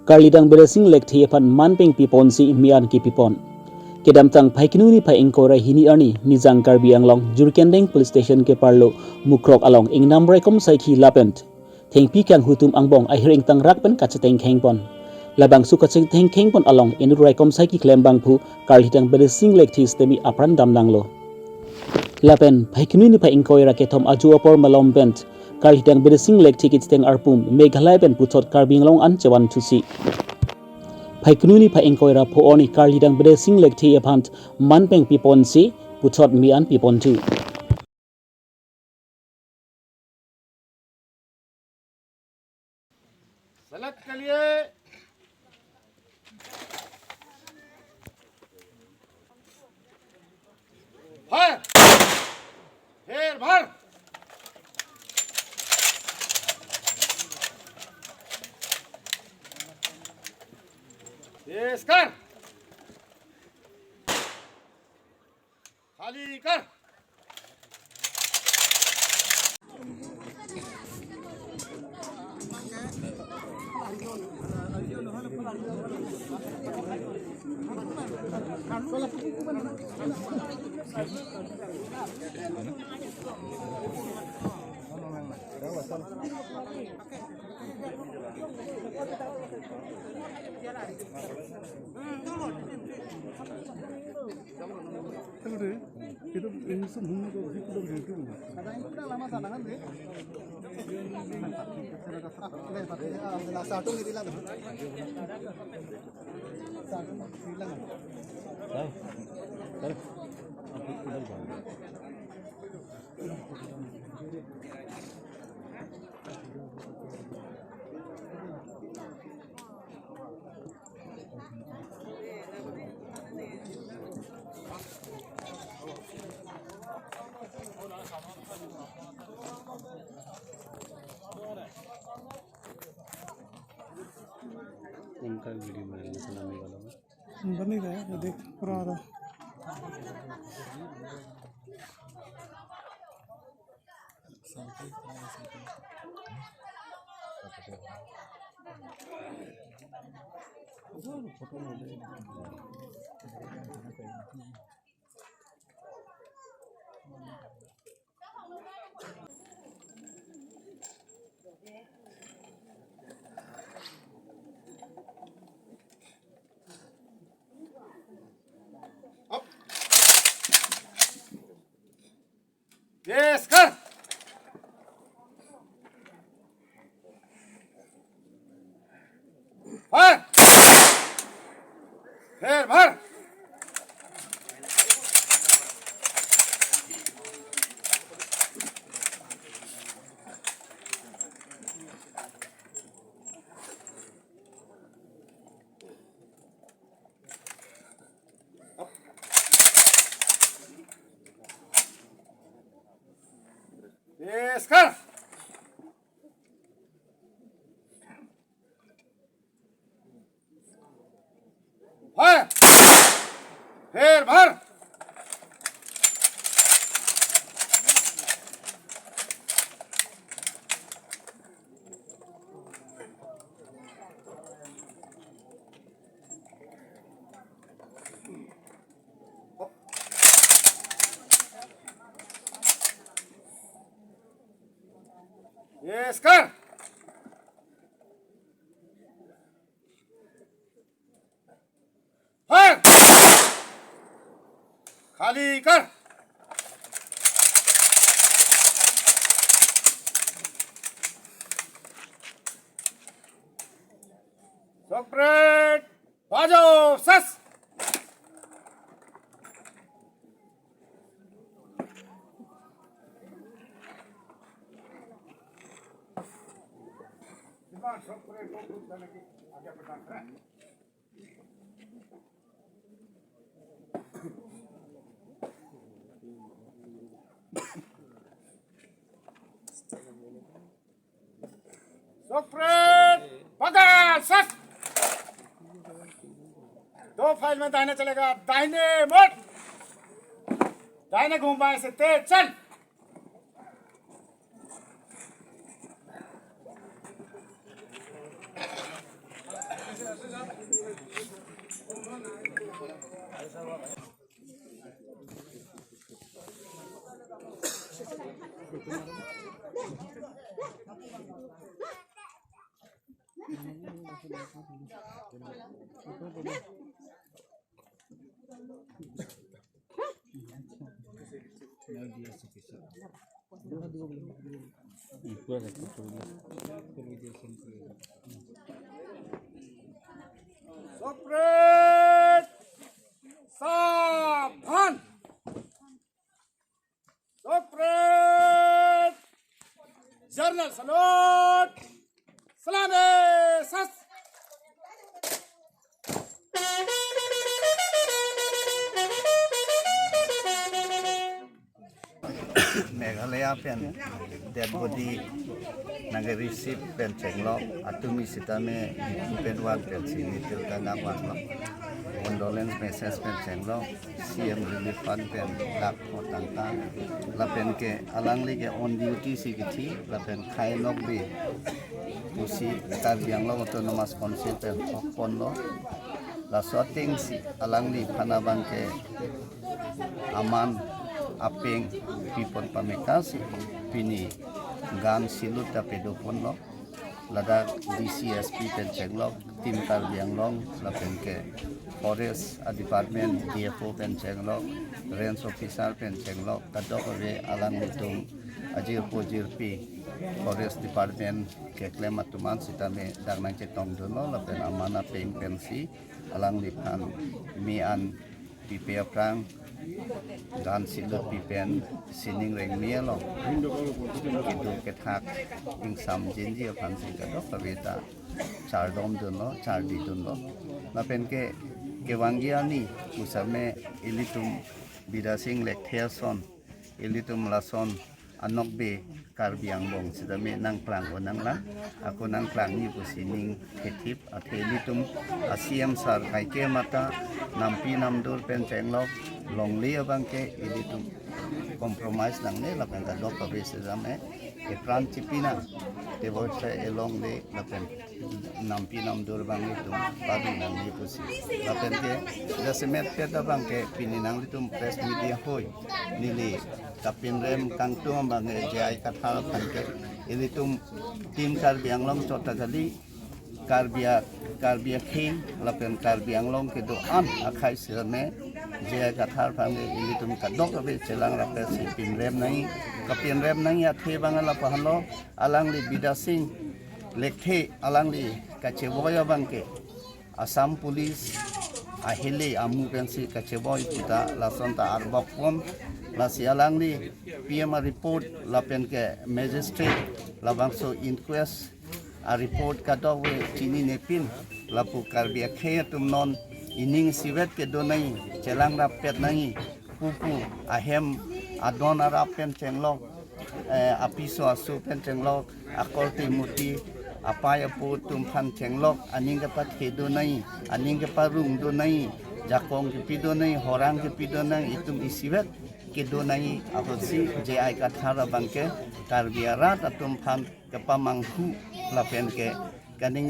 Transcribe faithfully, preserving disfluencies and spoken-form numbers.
Karlidang Bidya Sing Lekthe aphan manpeng piponsi me-an kepipon. Kedamtang Phaikunu niphai ingkoi ra hini arni Nijang Karbi Anglong Jurkendeng Police Station keparlo Mukrok along ingnam raikom saikhi lapen thengpi kanghutum angbong ahir ingtangrak pen kachetengkhengpon. Labangso kachetengkhengpon along inut raikom saikhi klem abangphu Karlidang Bidya Sing Lekthe sitame apran damnanglo. Lapen Phaikunu niphai ingkoi ra kethom ajo apor malom pen Karlidang Bidya Sing Lekthe kacheteng arpum Meghalaya pen puthot Karbi Anglong an chevanthusi. Phaikunu niphai ingkoi ra pho arni Karlidang Bidya Sing Lekthe aphan manpeng piponsi puthot me-an piponthu. सलाद के लिए भर, फिर भर। तेज कर, खाली कर। Itu, itu, itu, itu, itu, itu. इनका वीडियो बनाने का नाम निकालो। बनेगा, ये देख, पूरा आ रहा। Yes, कर। भर। फिर भर। Yes, कर। भर। फिर भर। Yes, कर। भर। खाली कर। Separate। बाजो, सस। Separate, पकड़, सस। दो फाइल में दाहिने चलेगा, दाहिने मुड़। दाहिने घूम, बाएं से तेज चल। Sopret! Saban! Sopret! General salute! Salame sas! Meghalaya pen dead body nangke receive pen chenglok, atumi sitame pen wan pen si nitil kangak vanglok. Condolence message pen chenglok, C M relief fund pen lakh kho tangka. Lapen ke alangli ke on duty si kithi, lapen Khei Nokbe pusi Karbi Anglong Autonomous Council pen hok ponlo. Laso ateng si alangliphan abang ke aman apeng pipon pameka si pini gan silut ta pedo ponlo. Ladak D C, S P pen chenglok, Team Karbi Anglong, lapen ke Forest a department D F O pen chenglok, Range Officer pen chenglok, kadokave alanglitum ajirpo jirpi Forest Department keklem atum an sitame dak nangchetongdunlo, lapen aman apeng pensi alangliphan me-an pipe aphrang gan silut pipen sining rengme along kedo kethak ingsamjinji aphansi kadokave ta chardomdunlo, chardidunlo. Lapen ke kevangji arni pusitame ilitum Bidya Sing Lekthe ason, ilitum lason a Nokbe Karbi Angbong sitame nangklang o nanglang, ako nangklangji pusi ning thethip, athe ilitum a C M sir kaike mata nampi namdur pen chenglok, longle abang ke ilitum compromise nangne, lapen kadokave sitame epran chipi nang, tebor sa elongle lapen nampi namdur abang itum pari nangji pusi. Lapen ke jasemet pet abang ke pini nanglitum press media hoi neli kapinrem kangtung abang ke J I Kathar aphan ke ilitum Team Karbi Anglong chot ta kali, Karbi a-, Karbi akhei lapen Karbi Anglong kedo-an akhei sitame J I Kathar aphan ke ilitum kadokave chelang rapet si pinrem nangji, kapinrem nangji athe abang lapu-an lo. Alangli Bidya Sing Lekthe alangli kachevoi abang ke Assam Police ahele amu pensi kachevoi puta lason ta arbok pon, lasi alangli P M a report lapen ke magistrate labangso inquest a report kadokave chininepin, lapu Karbi akhei atum non ining isivet kedo nangji, chelang rapet nangji, pupu ahem adon arap pen chenglok, eh, apiso aso pen chenglok, akorte murti, apei apo atum aphan chenglok, aning kepathe do nangji, aning keparong do nangji, jakong kepi do nangji, horang kepi do nangji, itum isivet kedo nangji apotsi J I Kathar abang ke Karbi arat atum aphan kepamanghu lapen ke kaning